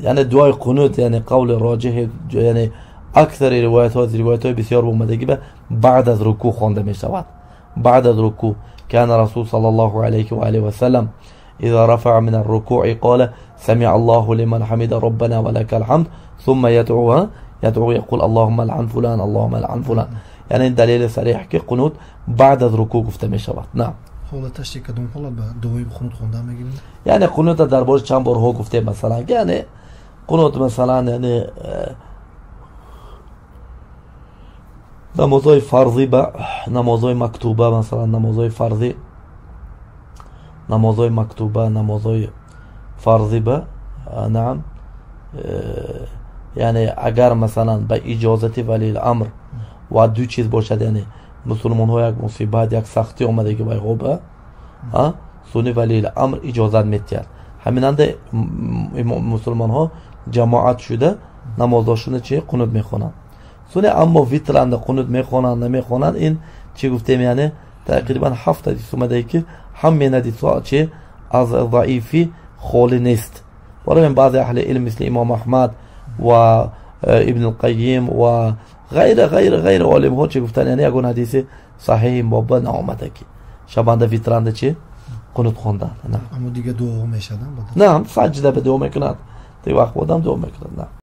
یعنی دعای قنوت یعنی قول راجح، یعنی اکثر روایت ها، روایت های بسیار اومدگی به بعد از رکوع خوانده می شود. بعد از رکوع كان رسول صلى الله عليه وآله وسلم إذا رفع من الركوع قال سمع الله لمن حمد ربنا ولك الحمد ثم يدعو يقول اللهم لعن فلان اللهم لعن فلان. یعنی دلیل صریح که قنوت بعد از رکوع گفته می شود. نه حالتش چه کدوم حالت به دعای قنوت خوندن میگیم؟ یعنی قنوت در بارش چند بارها گفته، مثلا یعنی قنوت مثلا یعنی نمازهای فرضی به نمازهای مکتوبه، مثلا نمازهای فرضی، نمازهای مکتوبه، نمازهای فرضی به نعم، یعنی اگر مثلا به اجازت ولی الامر و دو چیز باشد، یعنی مسلمان ها یک مصیبت یک سختی آمده که باید خوبه سونی ولی الامر اجازت میتید، همینند مسلمان ها جماعت شده نمازاشون چه قنوت میخوانند. سونی اما ویترند قنوت میخوانند نمیخوانند، این چی گفتیم یعنی تقریبا 7 حدیث اومده که همه حدیث ها چه از ضعیفی خالی نیست. برای بعض اهل علم مثل امام احمد و ابن القیم و غیر غیر غیر عالم ها چه گفتن یعنی یگون حدیث صحیح بابا نآمده که شبانده ویترانده چه قنوت خواندن. نه اما دیگه دعا میشدن؟ نه، سجده به دعا میکند، دیگه وقت بودم دعا میکند. نه.